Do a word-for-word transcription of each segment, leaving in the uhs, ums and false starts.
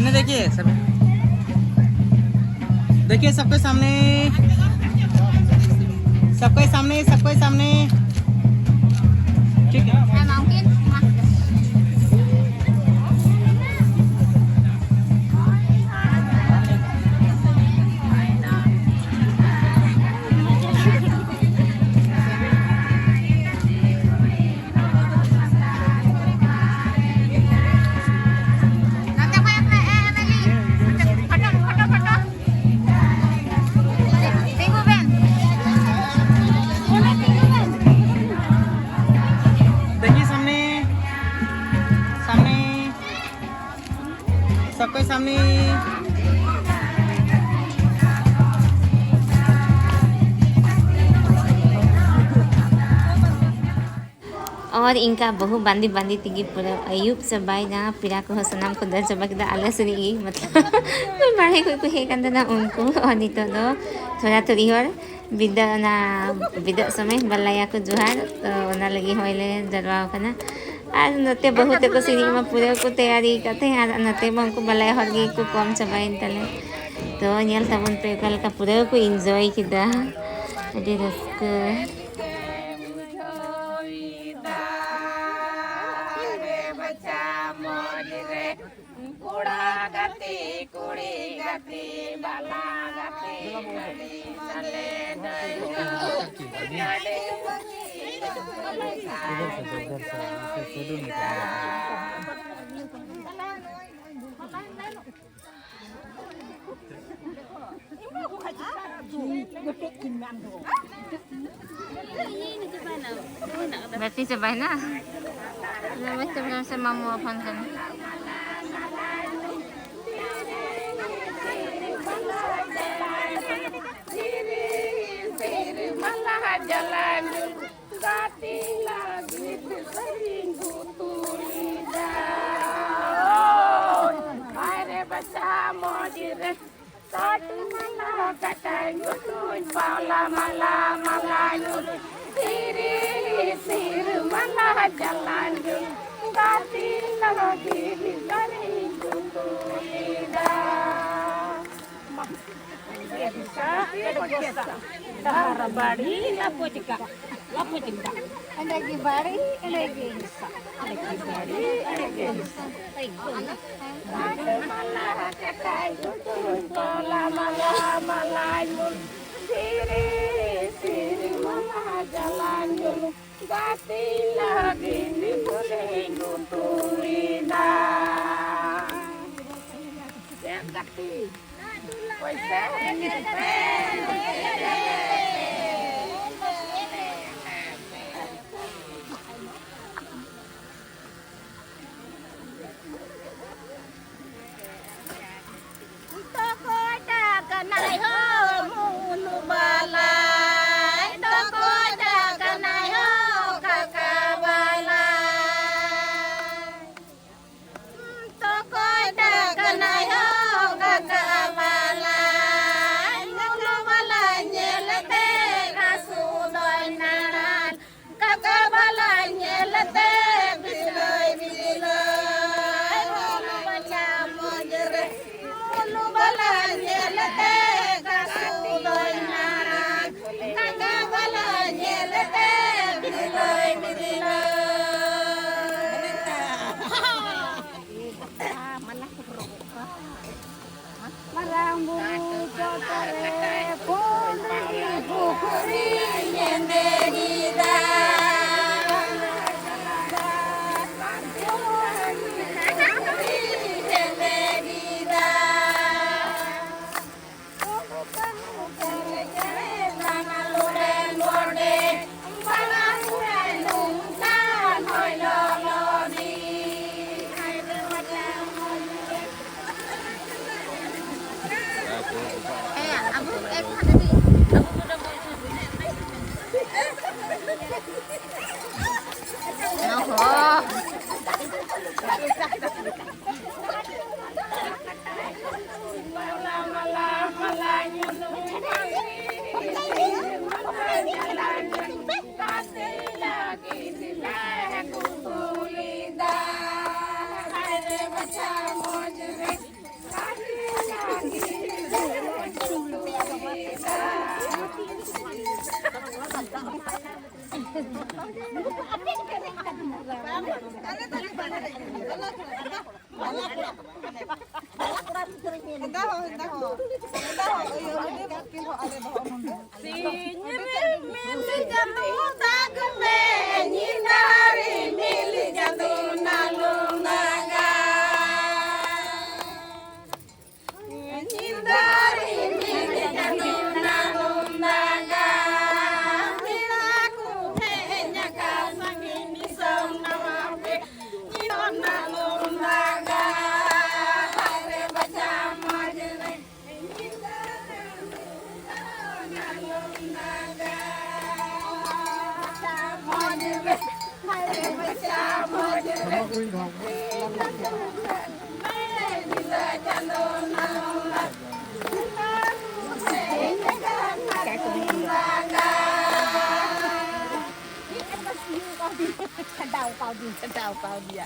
देखिए सब, देखिए सबके सामने, सबके सामने, सबके सामने। ठीक है। देखिए सामने, सामने, सबके सामने। और इनका बहु बांदी बांदी तेगी पूरा अयुब चाबायना, पेड़ा को सामान को दर चाबा किदा, आले सुनी मतलब बाहर कोई को हे कंदना उनको। और नितो दो थोड़ा थोड़ी और बिदा ना, बिदा समय बल्लाया को जोहार, तो ओना लगी होइले जरवा कना। और नते बहुत को सिनेमा पूरा को तैयारी करते हैं, और नते में उनको बल्लाया हर गे को कम चाबाइन तले। तो ᱧᱮᱞ ᱛᱟᱵᱚᱱ ᱯᱮ ᱚᱠᱟ ᱞᱮᱠᱟ ᱯᱩᱨᱟᱹ ᱠᱚ ᱮᱱᱡᱚᱭ ᱠᱮᱫᱟ, ᱟᱹᱰᱤ ᱨᱟᱹᱥᱠᱟᱹ᱾ ᱠᱚᱲᱟ ᱜᱟᱛᱮ, ᱠᱩᱲᱤ ᱜᱟᱛᱮ, ᱵᱟᱞᱟ ᱜᱟᱛᱮ, ᱟᱹᱰᱤ ᱥᱟᱞᱮ ᱫᱟᱹᱭ ᱫᱚ, ᱟᱹᱰᱤ ᱠᱩᱥᱤ᱾ ᱵᱮᱴᱨᱤ ᱪᱟᱵᱟᱭᱮᱱᱟ᱾ ᱢᱚᱡᱽ ᱛᱮ ᱯᱷᱳᱱ ᱥᱮ ᱢᱟᱢᱩ ᱯᱷᱳᱱ ᱠᱟᱱᱟ᱾ ᱜᱟᱛᱮ ᱞᱟᱹᱜᱤᱫ ᱥᱮᱨᱮᱧ ᱠᱚ ᱛᱩᱞᱤᱫᱟ᱾ ᱟᱨᱮ ᱵᱟᱪᱷᱟ ᱢᱚᱡᱽ ᱨᱮ ᱥᱟᱴ ᱢᱟᱞᱟ ᱠᱟᱴᱟᱧ ᱜᱩᱴᱩᱧ ᱯᱟᱣᱞᱟ ᱢᱟᱞᱟ ᱢᱟᱞᱟᱧ ᱜᱩᱴᱩᱧ ᱥᱤᱨᱤ ᱥᱤᱨ ᱢᱟᱞᱟ ᱡᱟᱞᱟᱧ ᱜᱩᱴᱩᱧ ᱜᱟᱛᱮ ᱞᱟᱹᱜᱤᱫ ᱥᱮᱨᱮᱧ ᱠᱚ ᱛᱩᱞᱤᱫᱟ᱾ ᱰᱟᱦᱟᱨ ᱵᱟᱹᱲᱤ ᱞᱟᱯᱚᱪ ᱠᱟᱜ, ᱞᱟᱯᱚᱪ ᱠᱟᱜ᱾ ᱮᱸᱰᱮ ᱜᱮ ᱵᱟᱹᱲᱤ, ᱮᱸᱰᱮ ᱜᱮ ᱦᱤᱥᱟ᱾ ᱮᱸᱰᱮ ᱜᱮ ᱵᱟᱹᱲᱤ, ᱮᱸᱰᱮ ᱜᱮ ᱦᱤᱥᱟ᱾ ᱢᱟᱞᱟ ᱠᱟᱴᱟᱭ ᱜᱩᱴᱩ, ᱛᱚᱞᱟ ᱢᱟᱞᱟ, ᱢᱟᱞᱟᱭ ᱢᱩᱞ, ᱥᱤᱨᱤ, ᱥᱤᱨᱤ ᱢᱟᱞᱟ ᱡᱟᱞᱟᱭ ᱢᱩᱞ, ᱜᱟᱛᱮ ᱞᱟᱹᱜᱤᱫ ᱢᱩᱞᱮ ᱜᱩᱴᱩᱨᱤᱫᱟ᱾ ᱪᱮᱫ ᱜᱟᱛᱮ? ᱛᱚᱠᱚᱭ ᱴᱟᱜ ᱠᱟᱱᱟᱭ ᱦᱳ ᱠᱟᱠᱟ ᱵᱟᱞᱟ, ᱢᱩᱞᱩ ᱵᱟᱞᱟ ᱧᱮᱞ ᱛᱮ ᱜᱷᱟᱥᱩ ᱫᱚᱭ ᱱᱟᱲᱟᱞ᱾ ᱠᱟᱠᱟ ᱵᱟᱞᱟ ᱧᱮᱞ ᱛᱮ ᱵᱤᱞᱟᱹᱭ ᱵᱤᱞᱟᱹᱭ, ᱢᱩᱞᱩ ᱵᱟᱞᱟ ᱢᱚᱡᱽ ᱨᱮ, ᱢᱩᱞᱩ ᱵᱟᱞᱟ ᱧᱮᱞ ᱛᱮ ᱜᱷᱟᱥᱩ ᱫᱚᱭ ᱱᱟᱲᱟᱞ᱾ ᱠᱟᱠᱟ ᱵᱟᱞᱟ ᱧᱮᱞ ᱛᱮ ᱵᱤᱞᱟᱹᱭ ᱵᱤᱞᱟᱹᱭ᱾ ᱢᱟᱨᱟᱝ ᱵᱩᱨᱩ ᱪᱚᱴ ᱨᱮ ᱯᱩᱸᱰ ᱯᱩᱠᱷᱨᱤ ᱧᱮᱞ ᱠᱮᱫᱟ᱾ ᱫᱟᱜᱽ ᱢᱮ, ᱧᱤᱫᱟᱹ ᱨᱤᱢᱤᱞ ᱪᱟᱸᱫᱚ ᱱᱟᱞᱚᱢ ᱫᱟᱜᱟ᱾ ᱧᱤᱫᱟᱹ ᱨᱤᱢᱤᱞ ᱪᱟᱸᱫᱚ ᱱᱟᱞᱚᱢ ᱫᱟᱜᱟ᱾ ᱯᱮᱲᱟ ᱠᱚ ᱦᱮᱡ ᱟᱠᱟᱱ ᱥᱟᱺᱜᱤᱧ ᱫᱤᱥᱚᱢ ᱱᱟᱣᱟ ᱯᱮ ᱧᱤᱫᱟᱹ ᱱᱟᱞᱚᱢ ᱫᱟᱜᱟ᱾ ᱦᱟᱭ ᱨᱮ ᱵᱟᱪᱷᱟ ᱢᱚᱡᱽ ᱨᱮ᱾ ᱠᱷᱟᱰᱟᱣ ᱠᱟᱣᱫᱤᱧ, ᱠᱷᱟᱰᱟᱣ ᱠᱟᱣᱫᱤᱭᱟ᱾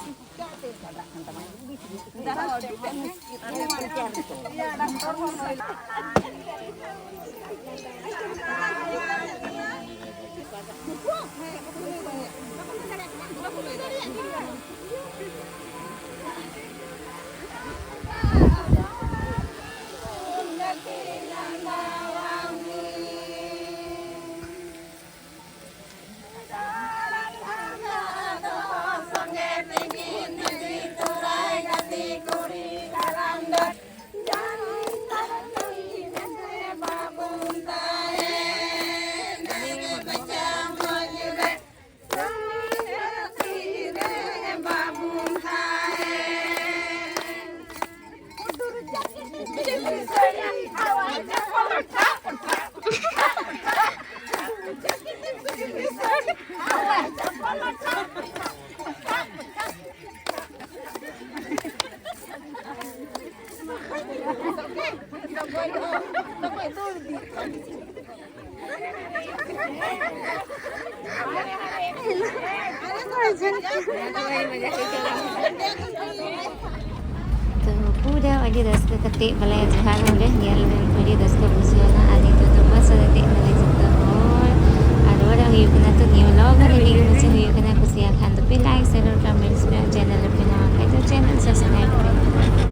ᱛᱚ ᱯᱩᱨᱟᱹ ᱟᱹᱰᱤ ᱨᱟᱹᱥᱠᱟᱹ ᱠᱟᱛᱮ ᱵᱚᱞᱮ ᱡᱟᱦᱟᱸ ᱱᱚᱰᱮ ᱧᱮᱞ ᱢᱮ, ᱟᱹᱰᱤ ᱨᱟᱹᱥᱠᱟᱹ ᱵᱩᱡᱷᱟᱹᱣ ᱮᱱᱟ᱾ ᱟᱨ ᱱᱤᱛᱚᱜ ᱫᱚ ᱵᱟᱥ ᱨᱮ ᱫᱮᱡ ᱱᱟᱞᱮ ᱡᱚᱛᱚ ᱦᱚᱲ᱾ ᱟᱨ ᱨᱩᱣᱟᱹᱲᱚᱜ ᱦᱩᱭᱩᱜ ᱠᱟᱱᱟ᱾ ᱛᱚ ᱱᱤᱭᱟᱹ vlog ᱨᱮ ᱱᱤᱭᱟᱹ ᱜᱮ ᱢᱩᱪᱟᱹᱫ ᱦᱩᱭᱩᱜ ᱠᱟᱱᱟ᱾ ᱠᱩᱥᱤᱭᱟᱜ ᱠᱷᱟᱱ ᱫᱚᱯᱮ like, share, comments ᱯᱮ᱾ ᱟᱨ channel ᱨᱮᱯᱮ ᱱᱟᱣᱟ ᱠᱷᱟᱱ ᱫᱚ channel subscribe ᱯᱮ᱾